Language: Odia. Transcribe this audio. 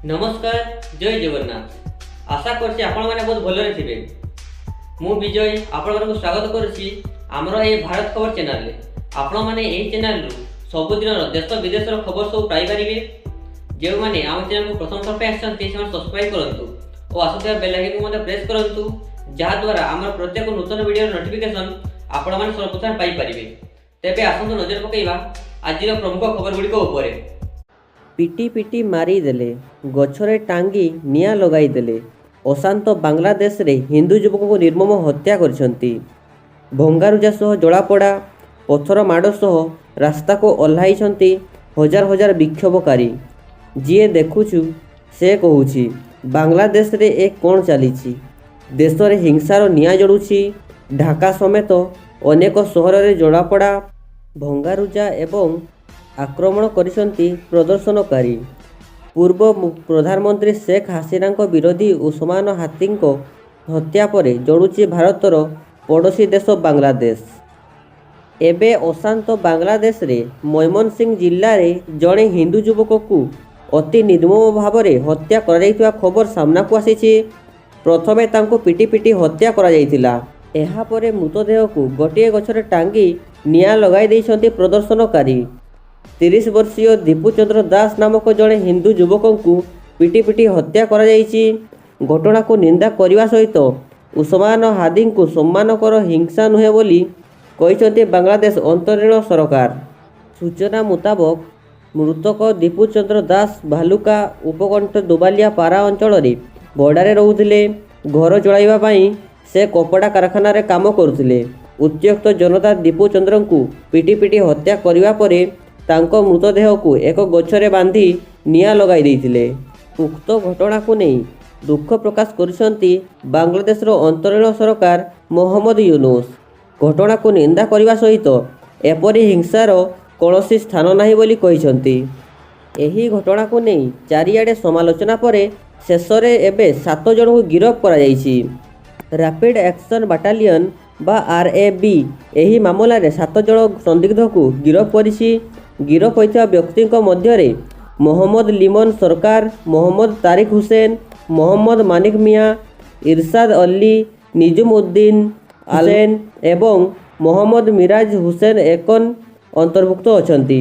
ନମସ୍କାର, ଜୟ ଜଗନ୍ନାଥ। ଆଶା କରୁଛି ଆପଣମାନେ ବହୁତ ଭଲରେ ଥିବେ। ମୁଁ ବିଜୟ ଆପଣମାନଙ୍କୁ ସ୍ୱାଗତ କରୁଛି ଆମର ଏହି ଭାରତ ଖବର ଚ୍ୟାନେଲରେ। ଆପଣମାନେ ଏହି ଚ୍ୟାନେଲରୁ ସବୁଦିନର ଦେଶ ବିଦେଶର ଖବର ସବୁ ପାଇପାରିବେ। ଯେଉଁମାନେ ଆମ ଚ୍ୟାନେଲକୁ ପ୍ରଥମ ଥର ପାଇଁ ଆସିଛନ୍ତି, ସେମାନେ ସବସ୍କ୍ରାଇବ୍ କରନ୍ତୁ ଓ ଆସୁଥିବା ବେଲ୍ ଆଇକନ୍କୁ ମଧ୍ୟ ପ୍ରେସ୍ କରନ୍ତୁ, ଯାହାଦ୍ୱାରା ଆମର ପ୍ରତ୍ୟେକ ନୂତନ ଭିଡ଼ିଓର ନୋଟିଫିକେସନ୍ ଆପଣମାନେ ସର୍ବପ୍ରଥମେ ପାଇପାରିବେ। ତେବେ ଆସନ୍ତୁ ନଜର ପକାଇବା ଆଜିର ପ୍ରମୁଖ ଖବର ଗୁଡ଼ିକ ଉପରେ। ପିଟି ପିଟି ମାରିଦେଲେ, ଗଛରେ ଟାଙ୍ଗି ନିଆଁ ଲଗାଇଦେଲେ। ଅଶାନ୍ତ ବାଂଲାଦେଶରେ ହିନ୍ଦୁ ଯୁବକଙ୍କୁ ନିର୍ମମ ହତ୍ୟା କରିଛନ୍ତି। ଭଙ୍ଗାରୁଜା ସହ ଜଳାପୋଡ଼ା, ପଥର ମାଡ଼ ସହ ରାସ୍ତାକୁ ଓହ୍ଲାଇଛନ୍ତି ହଜାର ହଜାର ବିକ୍ଷୋଭକାରୀ। ଯିଏ ଦେଖୁଛି ସେ କହୁଛି, ବାଂଲାଦେଶରେ ଏ କ'ଣ ଚାଲିଛି? ଦେଶରେ ହିଂସାର ନିଆଁ ଜଳୁଛି। ଢାକା ସମେତ ଅନେକ ସହରରେ ଜଳାପୋଡ଼ା, ଭଙ୍ଗାରୁଜା ଏବଂ ଆକ୍ରମଣ କରିଛନ୍ତି ପ୍ରଦର୍ଶନକାରୀ। ପୂର୍ବ ପ୍ରଧାନମନ୍ତ୍ରୀ ଶେଖ ହାସିନାଙ୍କ ବିରୋଧୀ ଉସମାନ ହାଦିଙ୍କ ହତ୍ୟା ପରେ ଜଳୁଛି ଭାରତର ପଡ଼ୋଶୀ ଦେଶ ବାଂଲାଦେଶ। ଏବେ ଅଶାନ୍ତ ବାଂଲାଦେଶରେ ମୈମନସିଂହ ଜିଲ୍ଲାରେ ଜଣେ ହିନ୍ଦୁ ଯୁବକକୁ ଅତି ନିର୍ମମ ଭାବରେ ହତ୍ୟା କରାଯାଇଥିବା ଖବର ସାମ୍ନାକୁ ଆସିଛି। ପ୍ରଥମେ ତାଙ୍କୁ ପିଟି ପିଟି ହତ୍ୟା କରାଯାଇଥିଲା। ଏହାପରେ ମୃତଦେହକୁ ଗୋଟିଏ ଗଛରେ ଟାଙ୍ଗି ନିଆଁ ଲଗାଇ ଦେଇଛନ୍ତି ପ୍ରଦର୍ଶନକାରୀ। 30 ବର୍ଷୀୟ ଦୀପୁ ଚନ୍ଦ୍ର ଦାସ ନାମକ ଜଣେ ହିନ୍ଦୁ ଯୁବକଙ୍କୁ ପିଟି ପିଟି ହତ୍ୟା କରାଯାଇଛି। ଘଟଣାକୁ ନିନ୍ଦା କରିବା ସହିତ ଉସମାନ ହାଦିଙ୍କୁ ସମ୍ମାନ କର, ହିଂସା ନୁହେଁ ବୋଲି କହିଛନ୍ତି ବାଂଲାଦେଶ ଅନ୍ତରୀଣ ସରକାର। ସୂଚନା ମୁତାବକ, ମୃତକ ଦୀପୁ ଚନ୍ଦ୍ର ଦାସ ଭାଲୁକା ଉପକଣ୍ଠ ଦୁବାଲିଆ ପାରା ଅଞ୍ଚଳରେ ଭଡ଼ାରେ ରହୁଥିଲେ। ଘର ଚଳାଇବା ପାଇଁ ସେ କପଡ଼ା କାରଖାନାରେ କାମ କରୁଥିଲେ। ଉତ୍ତ୍ୟକ୍ତ ଜନତା ଦୀପୁ ଚନ୍ଦ୍ରଙ୍କୁ ପିଟି ପିଟି ହତ୍ୟା କରିବା ପରେ ତାଙ୍କ ମୃତଦେହକୁ ଏକ ଗଛରେ ବାନ୍ଧି ନିଆଁ ଲଗାଇ ଦେଇଥିଲେ। ଉକ୍ତ ଘଟଣାକୁ ନେଇ ଦୁଃଖ ପ୍ରକାଶ କରିଛନ୍ତି ବାଂଲାଦେଶର ଅନ୍ତରୀଣ ସରକାର ମହମ୍ମଦ ୟୁନୁସ। ଘଟଣାକୁ ନିନ୍ଦା କରିବା ସହିତ ଏପରି ହିଂସାର କୌଣସି ସ୍ଥାନ ନାହିଁ ବୋଲି କହିଛନ୍ତି। ଏହି ଘଟଣାକୁ ନେଇ ଚାରିଆଡ଼େ ସମାଲୋଚନା ପରେ ଶେଷରେ ଏବେ ସାତ ଜଣଙ୍କୁ ଗିରଫ କରାଯାଇଛି। ରାପିଡ୍ ଆକ୍ସନ୍ ବାଟାଲିୟନ୍ ବା ଆର୍ଏବି ଏହି ମାମଲାରେ ସାତ ଜଣ ସନ୍ଦିଗ୍ଧଙ୍କୁ ଗିରଫ କରିଛି। ଗିରଫ ହୋଇଥିବା ବ୍ୟକ୍ତିଙ୍କ ମଧ୍ୟରେ ମହମ୍ମଦ ଲିମନ ସରକାର, ମହମ୍ମଦ ତାରିକ ହୁସେନ, ମହମ୍ମଦ ମାନିକ ମିଆଁ, ଇରଶାଦ ଅଲ୍ଲୀ, ନିଜୁମ ଉଦ୍ଦିନ ହୁସେନ ଏବଂ ମହମ୍ମଦ ମିରାଜ ହୁସେନ ଏକନ ଅନ୍ତର୍ଭୁକ୍ତ ଅଛନ୍ତି।